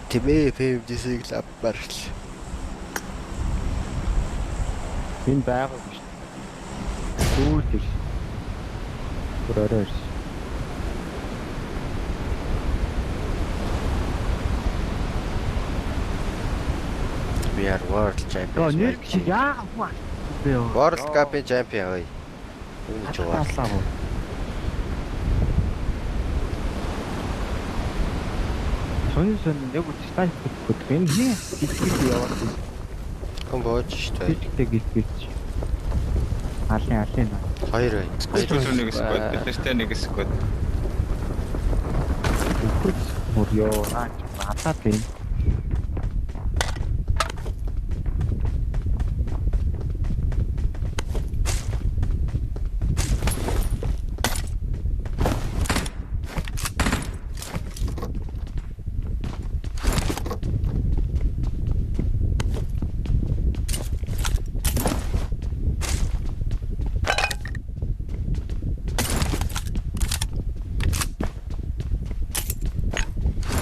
Тэмээ PMGC-г л авмаар л. Энэ байгаагүй шүү дээ. Сүүл ирсэн. Бүр орой ирсэн. We are world champions. Йоо, нэр чи яагаад хүн алсан бэ ёо? World Cup-ийн champion ой. Юу ч world. Аллаа. Сонин сонин нэг үт снайпер гэдэг. Энэ хин гисгэл яваад байна. Хүн бууж штэ. Физиктэй гисгэлч. Алын алын. Хоёр ой. Сквад нэг сквад, бид нартай нэг сквад. Үхэл мөр ёо наа чи алаад байна.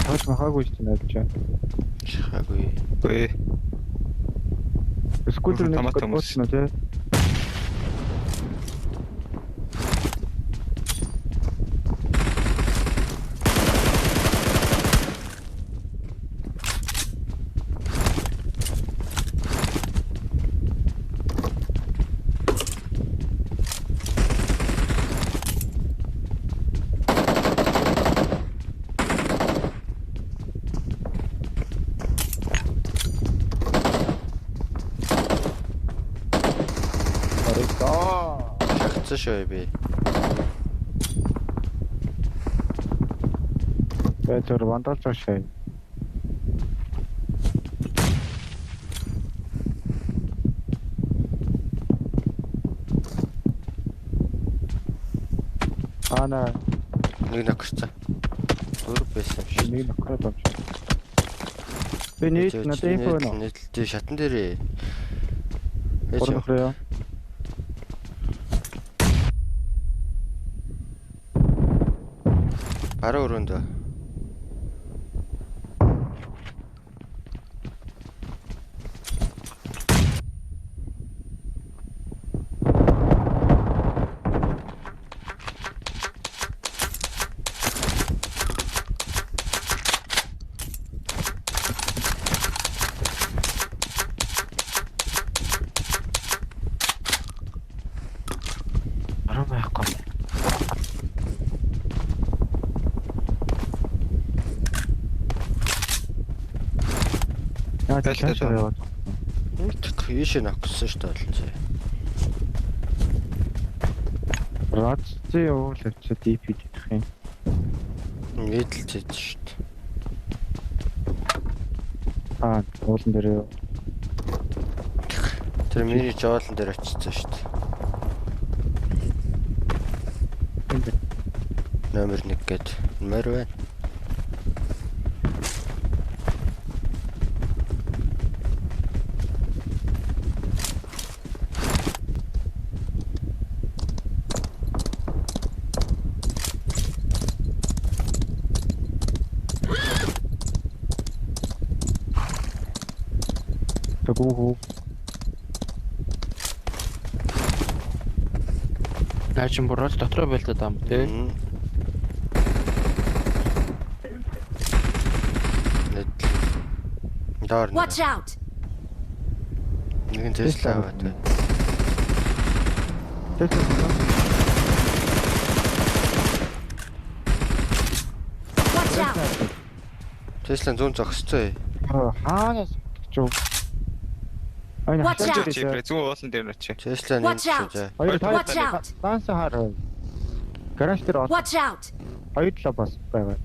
Тооч махаагүй шүү дээ надад чи. Шахаагүй. Үгүй. Скутер нэг Томат хүмүүс. бууцна тий. Оройдоо. Шахацсан шүү би. Би зур вандалж байгаа шээ. Ана Нэг ноксцсан. Дөрөв байсан юм шиг. нэг нокроод авч. Би нийт надад инфо нөө. Нийтлээ шатан дээрээ. Ээж Гурван нөхрөө яа. баруун өрөөнд. Баруун байхгүй. Яа Тайлтаа чаашаа яваад. Мэдхгүй ийшээ нокссон шүү дээ олон зэ. Радцээ явуул авчиад DP дэх юм. Нийтлэл зэт шүү дээ. Аа, уулан дээр юу? Тэр миний жоолон дээр очсон шүү дээ. Энд байна. Номер 1 гээд номер байна. Тэгүү хүү. Наа чин буруу л дотроо байлдаад юм тий. Мм. Нийтлэл. Доор нэг. Watch out! Нэг нь Tesla аваад байна. Тэс. Watch out! Tesla зүүн зогсцоо. Хаанаас ч юу. Айн Watch хашаа out. дээр Чипрэ зүүн уулан дээр нь очив. Tesla нэг Watch шүү out. зэ. Хоёр Watch out. Данс хаар. Гараж дээр ол- Watch out! хоёр л бас байгаа.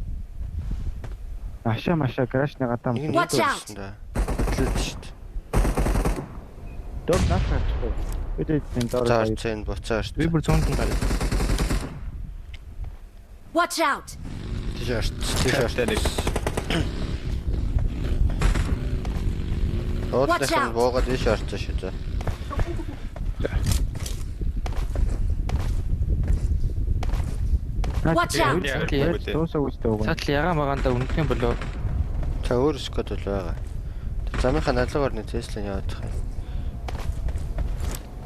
Ашаа машаа гаражны гадаа Нэг нь Watch нэг out. өрсөн да. Хөтлөөд шүү дээ. Дөг наас гарчихгүй. Бид энэ доор За хоёр. орцсон энэ буцаа Би орцсон. бүр зүүн талд гараа. Watch out! Тийш орцсон. Тийш Тайлтаа нэг. орцсон. Уудлах Watch нь out. буугаад ийш орцсон шүү зэ. Watch out. Яа, Дуусаагүй ч дөө. Цаатал ягаан магаанда үнэхэн болоо. Та өөр squad бол байгаа. Тэр замынхаа налуугаар нэг Tesla яваад байгаа юм.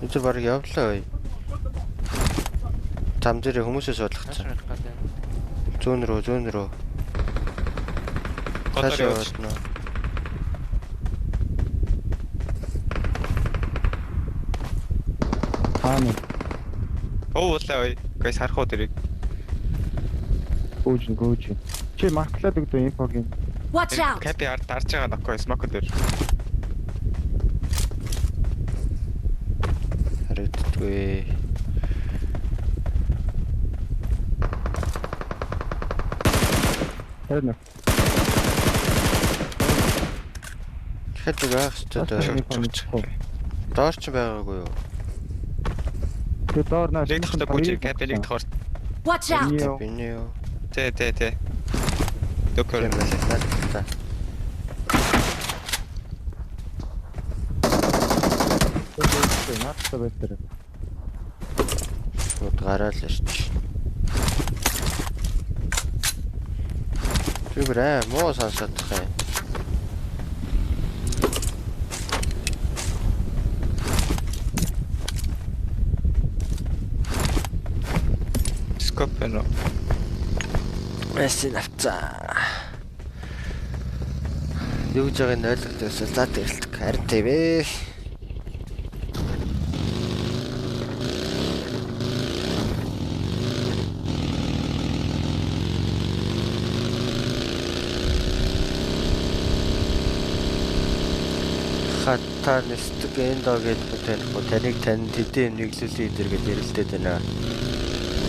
Энэ тэр баг явлаа ой. Зам дээр хүмүүсээ суулгацсан. Нааш явах гэдэг. Зүүн рүү, зүүн рүү. Голоор Цааш явж. яваад нөө. Хаана Уулаа ой. Гайс харах уу тэрийг. гүйж гүйж. Чи марклаад өгдөө инфогийн. Watch out! Капи ард дарж байгаа нөкөө смок дээр. Харагддаггүй. Харин. Тэгэхэд нэг байх ёстой доо. Доор ч байгаагүй юу? Тэгээ доор наа. Нэг дахь гүйж капи нэг дахь. Watch out! Юу? Биний юу? Тэ тэ тэ. Докор. Тийм байлаа. Наадах та. Наадтай байт тэр. Шууд гараал ирч. Тэр бүр аа муу сонсоод тах юм. Скоп байна уу? Эсийн авцаа. Юу гэж байгааг нь ойлгох эсвэл заа тэрэлдэг. Харин тийм ээ. Хата нэстэг эндо гэдэг танихгүй таныг тань тэдэн юм нэглүүлээ идэр гэж ярилдээд байна.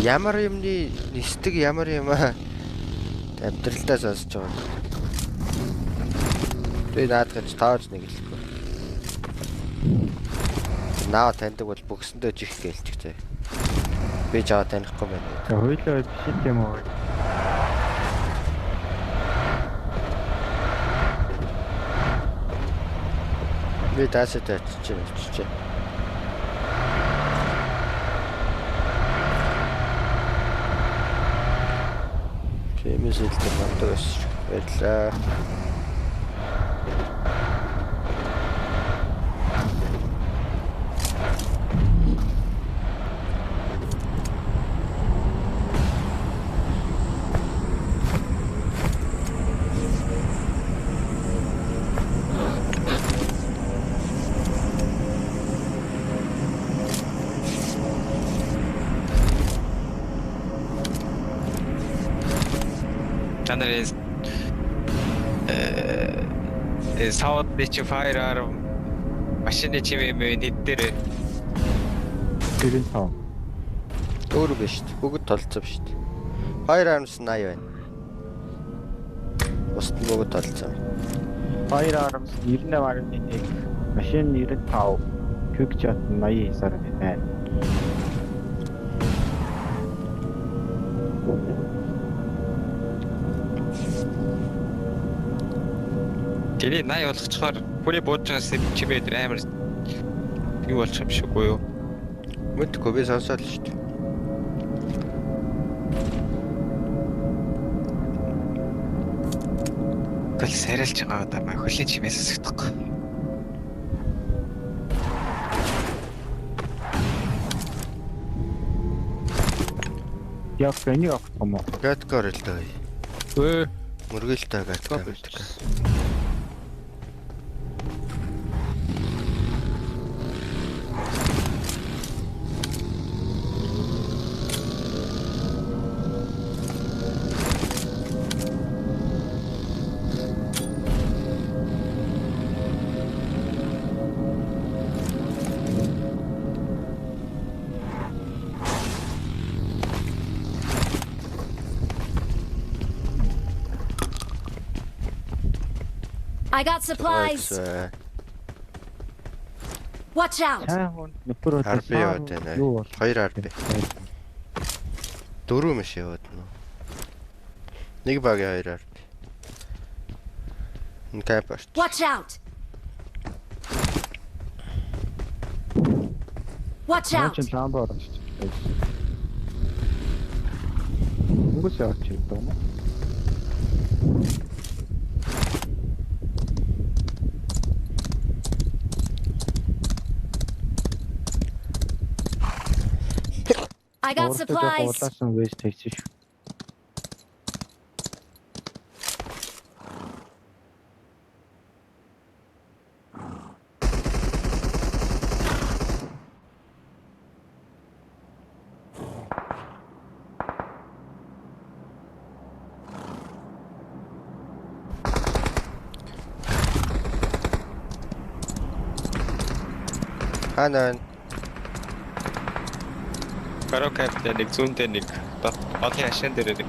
Ямар юмны нисдэг ямар юм аа амьдралдаа сонсож байгаа. Би наадах гэж тааж нэг хэлэхгүй. Наа таньдаг бол бөгсөндөө жих гэлчих зэ. Би жаа танихгүй байна. За хоёлоо биш юм уу? Би даасад очиж очиж. Тиймээс л тэр намдаг өсч баярлаа. Та нарын сауд чи firearm машины чимээ мэн хэд дээр 95. Өөр биш үү? Бүгд толцсон биш үү? Firearms 80 байна. Бусд нь бүгд толцсон. Firearms 98.1, машин 95, quick chat 89.8. Тэрийг 80 болгочхоор хүрээ бууж байгаа чимээ дээр амар юу болчих юм шиг үү юу? Мэдгүй би сонсоод л шүү дээ. Гэл сарилж байгаа даа маа хөлийн чимээ сонсогдохгүй. Яг энийг авах юм уу? Гаткор л дөө. Өө. Мөргөлтэй гатка мэддэг. I got supplies. Watch out! Сайн хүн нөхөр бол RB яваад байна. Юу бол? 2 RB. Дөрөв маш яваад нөө. Нэг багийн 2 RB. Энэ кап орч. Watch out! Watch Наа out! чин ламба орж. Өнгөс яваач юм даа. I got Урдаа жоохон supplies. улаасан вест хийсэн шүү. Хаана байна? Баро кап дээр нэг, зүүн дээр нэг, олон хашаан дээр нэг.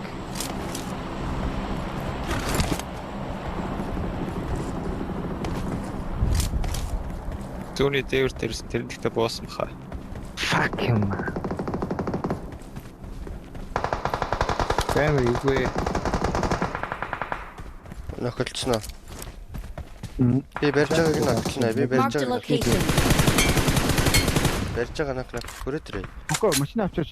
Зүүнний дээвэр дээрсэн тэр нэгтээ буусан баха. Fuck юм. Бэмэр үгүй. Нөхөлцсөн үү? Би барьж байгааг нь нөхөлнө. Би барьж Marked a байгааг location. барьж байгаа нөх нөх хүрээд ирээ. Окей, машин авчирч.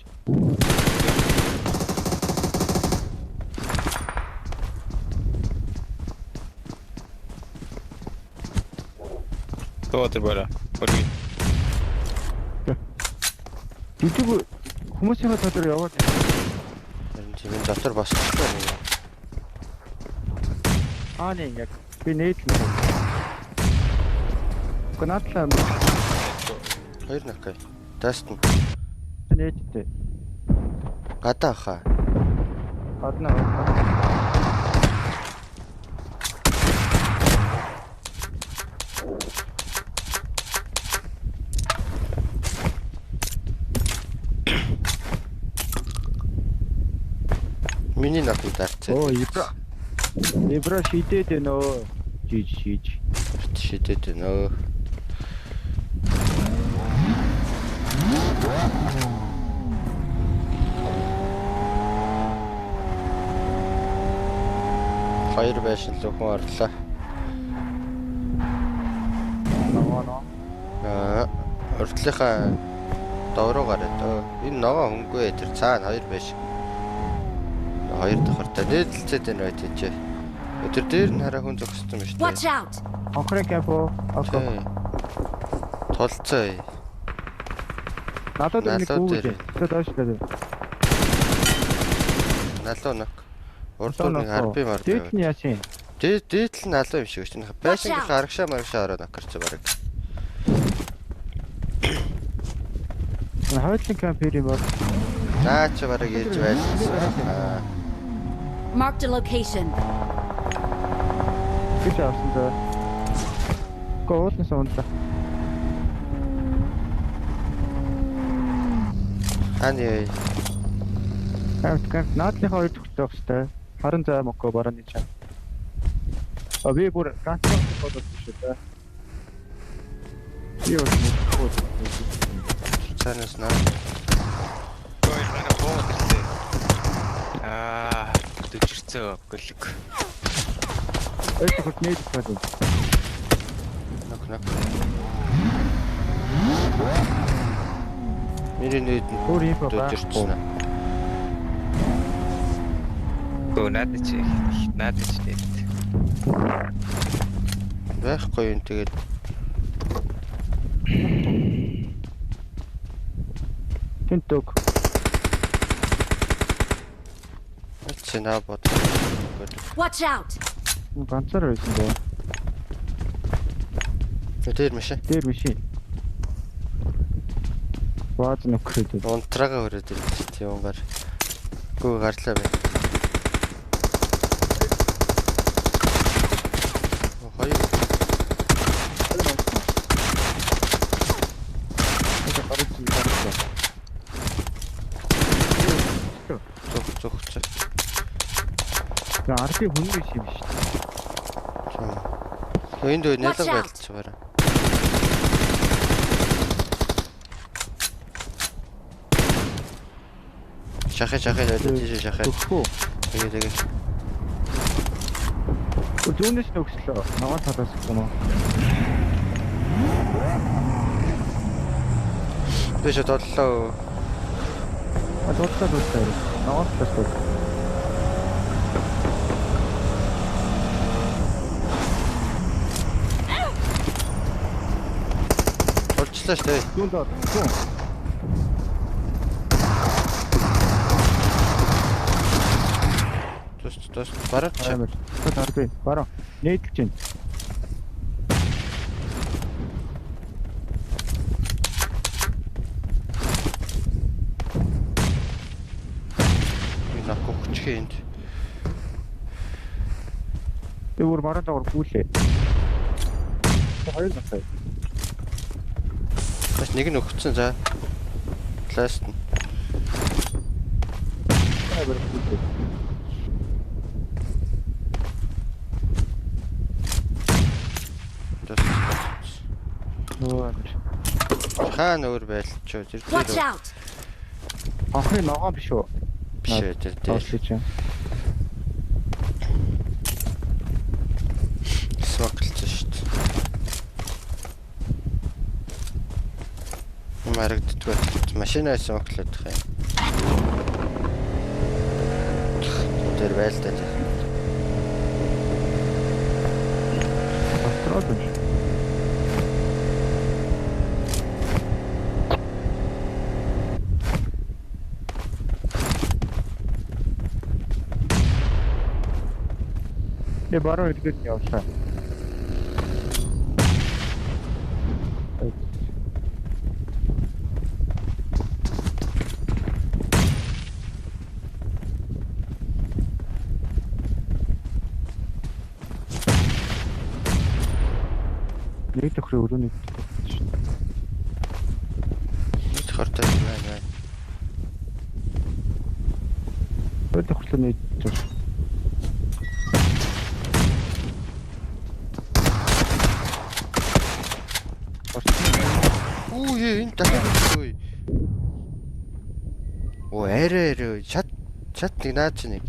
Тоо тэр бараа. Хөргий. Жижиг хүмүүсийнхээ дотор яваад Харин тийм энэ дотор босчихсон юм. аа нэг яг би нээдлээ. Гнатлаа Хоёр нөх. Даст нь нээдтэй. гадаа хаа. Гадна. Миний нөхөд дарцээ. Оо, Ибра. Ибра шидээд байна өө. Жиж шиж. Шидэд байна өө. Хоёр байшин руу хүн орлоо. Ногоо ноо. Аа, урдлынхаа дов руу гараад өө. Энэ ногоо хөнгөө тэр цаана хоёр байшин. Хоёр давхартай нээдэлцээд байна бай тийч. Тэр дээр нь хараа хүн зогссон юм шүү Watch дээ. out! Хонхрын капо. Окей. Тий. Тулцаа. Надад нэг Налуу гүүж. дээр. Тэр доош лээ. Налуу нок. Урд дур нэг арби марби. Дээд нь яасан? Дээд дээд л налуу юм шиг шүү дээ. Байшингийнхаа арагшаа марагшаа ороод нокорч бараг. Хойдлын камп хэр юм бол? Наа чи бараг ээж байлсан. Аа, Marked a location. Гэж авсан заа. Гэхдээ уулнаас ундлаа. хааны яа. Камп камп наадлынхаа хоёр төгсөх хэрэгтэй. Харан зай моко барааны чам. А би бүр ганцхан бодож шүү дээ. Би бол мэдхгүй. Цаанаас наа. Ой, манай буугаад ирлээ. Аа, дөжирцөө гөлөг. Хоёр төгсөлт нээж байна. Нок нок. Миний нүүд нь Өөр инфо байхгүй. дөжирчсэн. Гөө надад чи надад чи нээд. Байхгүй юм тэгээд Тэнт өг. чи наа бод. Watch out! Ганцаар байсан даа. Тэр машин. Дээр биш юм. Бааз нөхрөөд. Унтраага өрөөд ирж тийм юмгаар. Гүү гарлаа бай. Хоёр зүг зүг зүг. За ардын хүн биш юм шүү дээ. Тийм. Энд нэлээд Watch out. байлцсан барай. Шахаа шахаа лээ тийш шахаа. Төгсгөө. Тэгээ тэгээ. Зүүнээс төгслөө. Ногоон талаас гэх юм уу? Тийш толлоо. А дуудлаа дуудлаа. Ногоон талаас дууд. Тулчлаа шүү дээ. Зүүн доор. Зүүн. Тус бараг чи. Амар. Тар би. Бараа. Нээдэлж байна. Би нок өгчих энд. Би бүр баруун дагавар гүйлээ. Хоёр настай. Бас нэг нь өгцөн за. Ласт нь. Амар гүйлээ. Тус. Нөө амар. Хаана өөр байлчуу. Тэр Watch дээр out! Анхны ногоон биш үү? биш ээ тэр дээр. Тоослож байна. Смоклцсон шүү дээ. Юм харагддаггүй. Машинаа смоклоод байгаа юм. Тэр байлдаа. Тэр. Австрал юм шиг. Би баруун эргээд нь явлаа. Нэг төхрийн өрөөний шүү. Нэг хортой байна байна. Хоёр төхрлөө нэг зүр. Үу ээ энэ дахиад үгүй. Оо арай арай чат чат нэг наа чи нэг.